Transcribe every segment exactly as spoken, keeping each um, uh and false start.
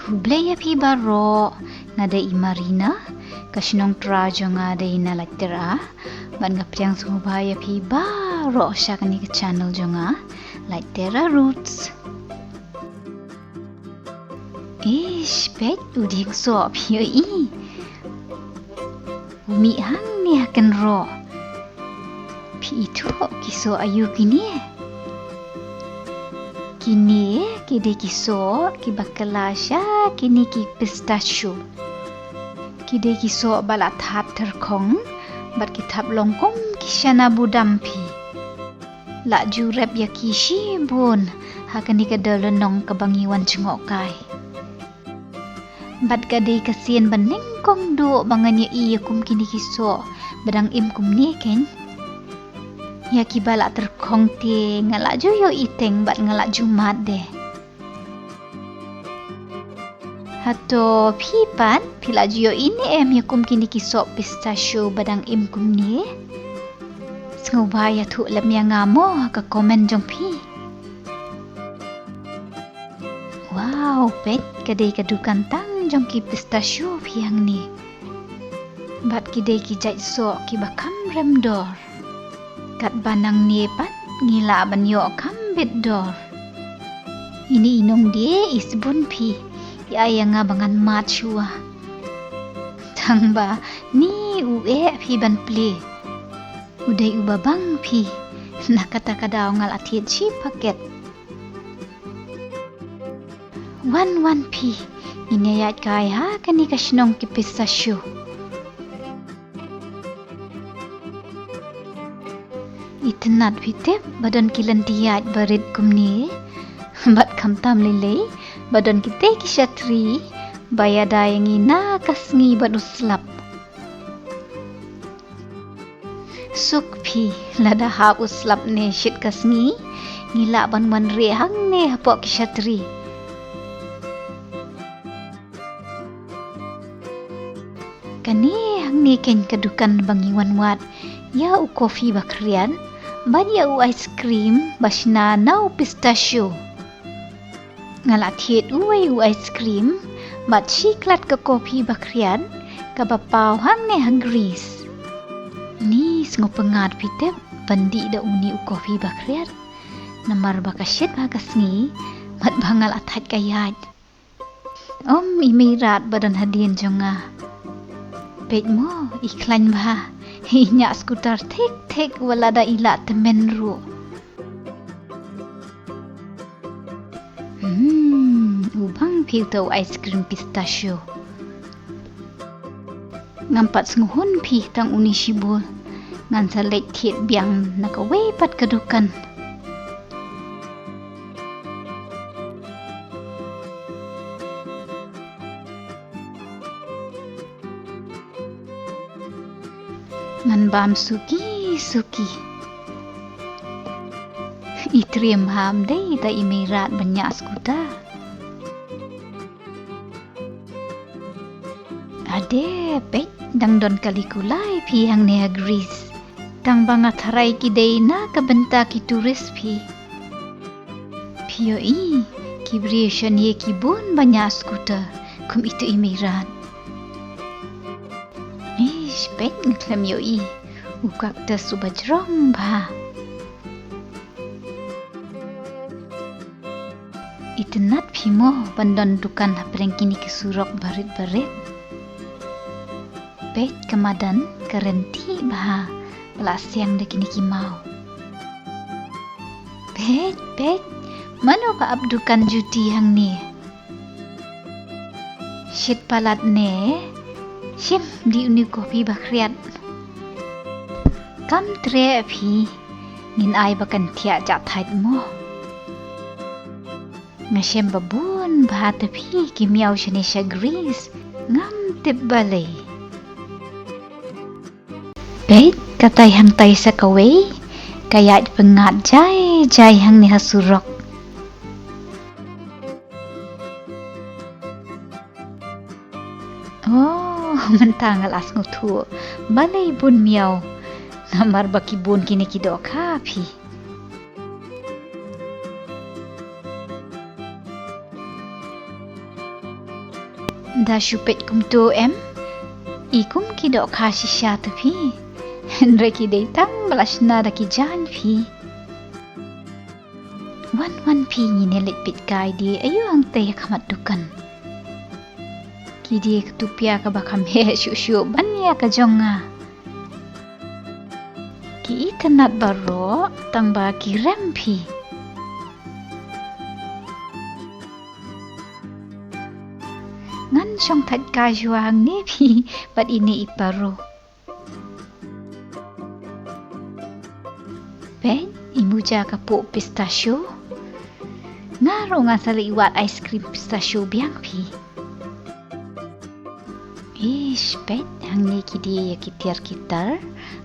Khublei ïa phi baroh, nga dei i Marina, ka shnong Trai jong nga dei na Laittera, bad nga pdiang sngewbha ïa phi baroh sha kane ka channel jong nga, Laittera Roots. Ish, peit, u dieng soh phi ïohi. U mih hangne ha kynroh. Phi ithuh ki soh aïu kine? Kine ki dei ki soh kiba kylla sha kine ki pistachio. Ki dei ki soh ba la thad tyrkhong bad ki thap long kum ki shana budam phi. La ju rep ïa ki shibun ha kane ka dewlynnong kaba ngi wan jngohkai. Bad ka dei ka sien ba nyngkong duh ba ngan ïohi ïa kum kine ki soh ba dang im kumne keiñ. Ïa kiba la tyrkhong te nga la ju ïohi teng bad nga la ju mad de. Hato phi pat phi la ju ïohi ne em ïa kum kine ki soh pistachio ba dang im kumne? Sngewbha ïathuh lem ïa nga mo ha ka comment jong phi. Wow, peit, ka dei ka dukan tang jong ki pistachio phi hangne. Bad ki dei ki jait soh kiba kham rem dor. Katba nangne pat ngi lah ban ïoh kham bit dor. Ine i nongdie i sbun phi, i ai ïa nga ba ngan mad shuwa. Tang ba ni u eh phi ban plie. U dei uba bang phi. Na kata ka daw nga la thied shi paket. Wan wan phi, ngin ïa ïaid kai ha kane ka shnong ki pistachio. Itynnad phi tip ba don ki lynti ïaid ba rit kumne. Bad khamtam lei lei ba don kitei ki shatri ba ïada ïa ngi na ka sngi bad u slap. Suk phi, lada hap u slap ne shit ka sngi, ngi lah ban wan rieh hangne hapoh ki shatri. Kane hangne keiñ ka dukan ba ngi wan wad ïa u kofi ba khriat bad ïa u ice cream ba shna na u pistachio. Nga la thied uwei u ice cream bad shi klat ka kofi ba khriat kaba paw hangne ha Greece. Ni sngewpyngngad phi tip ban dih da une u kofi ba khriat. Namar ba ka shit bha ka sngi bad ba nga la thait ka ïaid. Om i Meirad ba don hadien jong nga. Peit mo, i khlaiñ bha. I ñiah skutar thik thik wat lada i lah tymmen ruh. Hmm, u bang phi uta u ice cream pistachio. Ngam pat sngewhun phi tang une shibun. Ngan sa leit thied biang na kawei pat ka dukan. Ngan bam suki suki. I triem ham dei ta i Meirad ban ñiah skutar. Ade, peit, dang don kali kulai phi hangne ha Greece. Tang ba nga tharai ki dei na ka bynta ki tourist phi. Phi ïohi, ki briew shane ki bun ba ñiah skutar kum ito i Meirad. Ish, peit, nga khlem ïohi u cactus uba jrong bha. Itynnad phi mo ban don dukan hapdeng kine ki surok barit barit. Peit ka madan ka rynti bha ba la siang da kine ki maw. Peit, peit, mano ba ap dukan juti hangne? Shit palat ne, shim dih une u kofi ba khriat. Kam treh phi, ngin ai ba kan thiah jah thait mo. Nga shem ba bun bha te phi ki miaw shane sha Greece, ngam tip balei. Peit, katai hangtai sa kawei ka ïaid pyngngad jai jai hangne ha surok. Oh, mynta nga la sngewthuh balei bun miaw. Namar ba ki bun kine ki dohkha phi. Da shu peit kumto em? I kum ki dohkha shisha te phi. Hynrei ki dei tang ba la shna da ki jaiñ phi. Wan wan phi ngin ïa leit peit kai de aïu hangtei ha khmat dukan. Ki de ka tupia kaba kham heh shuh shuh ban ïa ka jong nga. Ki itynnat baroh tang ba ki rem phi. Ngan shong thait kai shuwa hangne phi bad ine i paro. Peit, i muja ka poh pistachio. Nga ruh nga sa leit wad ice cream pistachio biang phi. Ish, peit, hangne ki die ïa ki tiar ki tar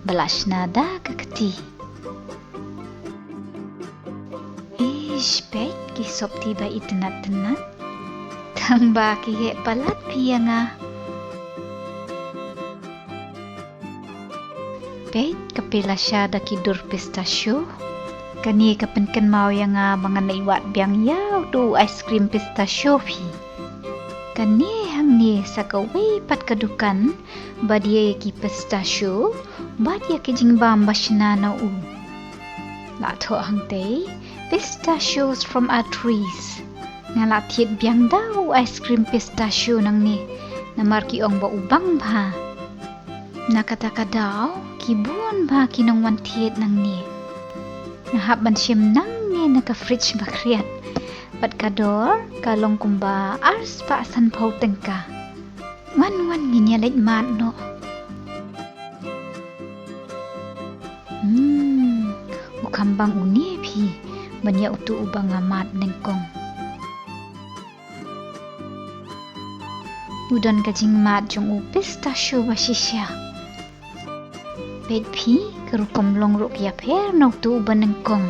ba la shna da ka kti. Ish, peit, ki sopti ba itynnat tynnat. Tang ba ki heh palat phi ïa nga. Peit, ka pela sha da ki dur pistachio. Kane ka pynkynmaw ïa nga ba ngan leit wad biang ïa uto u ice cream pistachio phi. Kane hangne sa kawei pat ka dukan ba die ïa ki pistachio bad ïa ki jingbam ba shna na u. La thoh hangtei, pistachios from our trees. Nga la thied biang da u ice cream pistachio nangne namar ki ong ba u bang bha. Na kata ka daw ki bun bha ki nongwan thied nangne. Nga hap ban shim nangne na ka fridge ba khriat. Bad ka dor ka long kumba arspah sanphew tyngka. Wan wan ngin ïa leit mad noh. Hmm, u kham bang une phi ban ïa uto uba nga mad nyngkong. U don ka jingmad jong u pistachio ba shisha. Peit phi, ka rukom long ruh ka ïapher na uto uba nyngkong.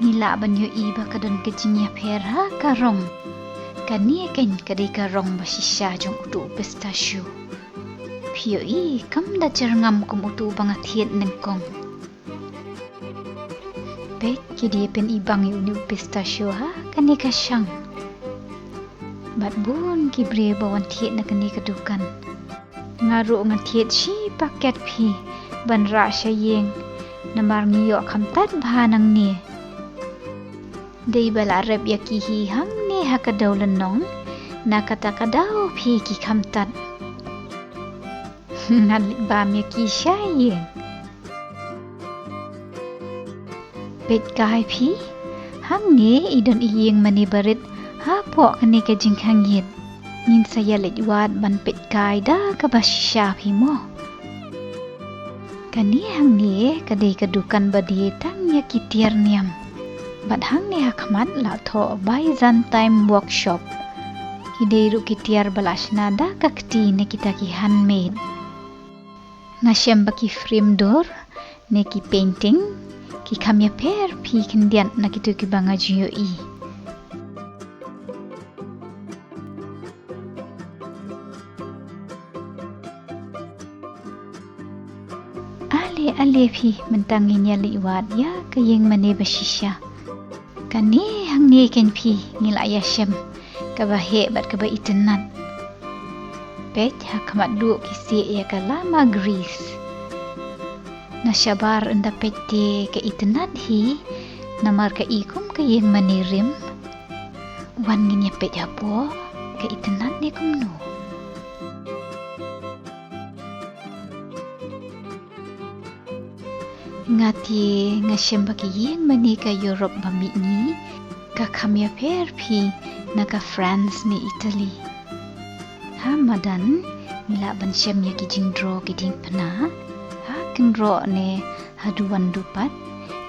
Ngi lah ban ïohi ba ka don ka jingïapher ha ka rong. Kane keiñ ka dei ka rong ba shisha jong uto u pistachio. Phi ïohi kam da jyrngam kum uto uba nga thied nyngkong. Peit ki die pyn-i bang ïa une u pistachio ha kane ka shang. Bad bun ki briew ba wan thied na kane ka dukan. Nga ruh ngan thied shi paket phi ban rah sha ïing. Namar ngi ïoh kham tad bha nangne. Dei ba la rep ïa ki hi hangne ha ka dewlynnong. Na kata ka daw phi ki kham tad. Ngan leit bam ïa ki sha ïing. Peit kai phi, hangne i don i ïing mane barit hapoh kane ka jingkhang ïit. Ngin sa ïa leit wad ban peit kai da kaba shisha phi mo. Kane hangne ka dei ka dukan ba die tang ïa ki tiar niam. Bad hangne ha khmat la thoh Byzantine Workshop. Ki dei ruh ki tiar ba la shna da ka kti ne kita ki handmade. Nga shem ba ki frame door ne ki painting ki kham ïapher phi khyndiat na kito kiba nga ju ïohi. Ale ale phi, mynta ngin ïa leit wad ïa ka ïing mane ba shisha. Kane hangne keiñ phi ngi la ïa shem kaba heh bad kaba itynnat. Peit ha khmat duh ki sieh ïa ka lama grease. Nga shabar ynda peit te ka itynnat hi namar ka i kum ka ïing mane rim. Wan ngin ïa peit hapoh ka itynnat ne kumno. Nga te nga shem ba ki ïing mane ka Europe ba mihngi ka kham ïapher phi na ka France ne Italy. Ha madan ngi lah ban shem ïa ki jingdro ki diengphna ha kynroh ne ha duwan dupat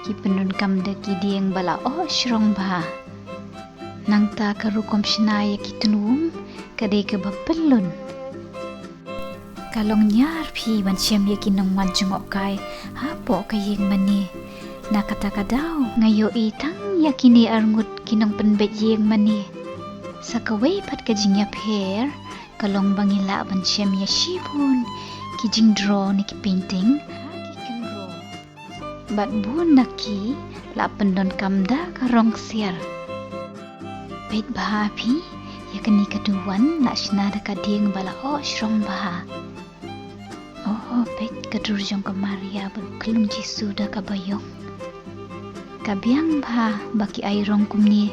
ki pyndonkam da ki dieng ba la oh shrong bha. Nangta ka rukom shna ïa ki tnum ka dei kaba pyllun. Ka long ñiar phi ban shem ïa ki nongwan jngohkai hapoh ka ïing mane. Na kata ka daw nga ïohi tang ïa kine arngut ki nongpynbeit ïing mane. Sa kawei pat ka jingïapher ka long ba ngi lah ban shem ïa shibun ki jingdro ne ki painting ha ki kynroh. Bad bun na ki la pyndonkam da ka rong ksiar. Peit bha phi Ïa kane ka duwan la shna da ka dieng ba la oh shrong bha. Oh, peit ka dur jong ka Maria bad u khyllung Jisu da kaba ïong. Ka biang bha ba ki ai rong kumne,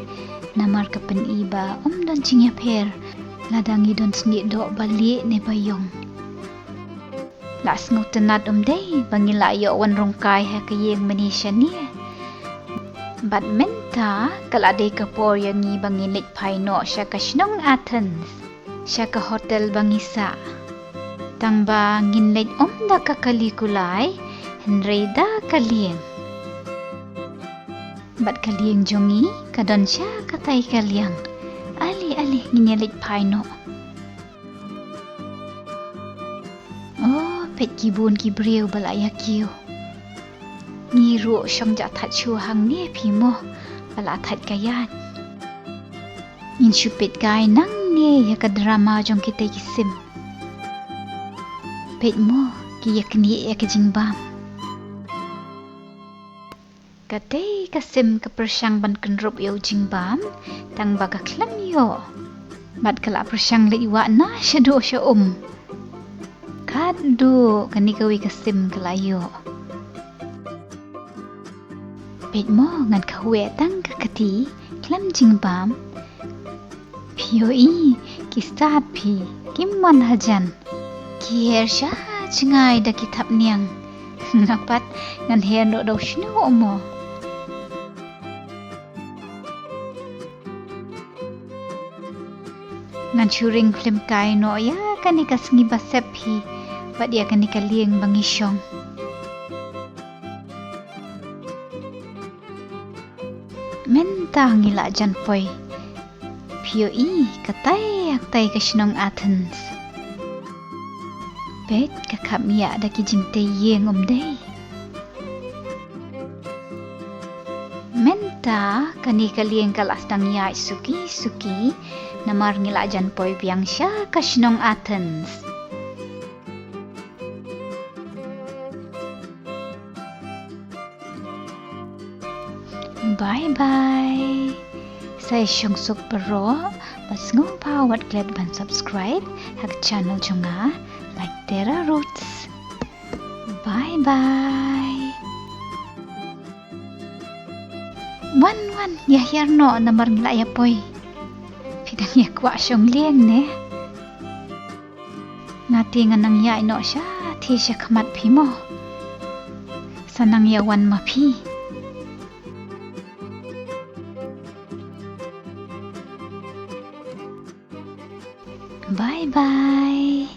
namar ka pyni ba ym don jingïapher lada ngi don snieh doh ba lieh ne ba ïong. La sngewtynnat um dei ba ngi la ïoh wan rong kai ha ka ïing mane shane. Bad mynta ka la dei ka por ïa ngi ba ngin leit phai noh sha ka shnong Athens, sha ka hotel ba ngi sah. Tang ba ngin leit ym da ka kali kulai, hynrei da ka lieng. Bad ka lieng jong ngi ka don sha katai ka liang. Ale, ale, ngin ïa leit phai noh. Oh, peit ki bun ki briew ba la ïa kiew. Ngi ruh shong ja thait shuh hangne phi mo, ba la thait ka ïaid. Ngin shu peit kai nangne ïa ka drama jong kita ki sim. Peit mo, ki ïa knieh ïa ka jingbam. Katei ka sim ka pyrshang ban kynrup ïa u jingbam, tang ba ka khlem ïoh. Bad ka la pyrshang leit wah na shaduh sha um. Katduh kane kawei ka sim ka la ïoh. Peit mo, ngan khawiah tang ka kti, khlem jingbam. Phi ïohi, ki stad phi, kim wan hajan. Ki her sha jngai da ki thapniang. Nga pat ngan her noh da u shñiuh mo. Ngan shu ring phlim kai noh ïa kane ka sngi ba sep hi, bad ïa kane ka lieng ba ngi shong. Mynta ngi la jan poi. Phi ïohi, katai katai ka shnong Athens. Peit ka khapngiah da ki jingtei ïing um dei. Mynta kane ka lieng ka la sdang ïaid suki suki, namar ngi la jan poi biang sha ka shnong Athens. Bye bye. Sa ïa shong suk baroh, bad sngewbha wat klet ban subscribe ha ka channel jong nga, Like Terra Roots. Bye bye. Wan wan, ïa hiar noh namar ngi la ïa poi. Phi dang ïa kwah shong lieng ne? Nga te ngan nang ïaid noh shathie sha khmat phi mo. Sa nang ïa wan ma phi. Bye bye.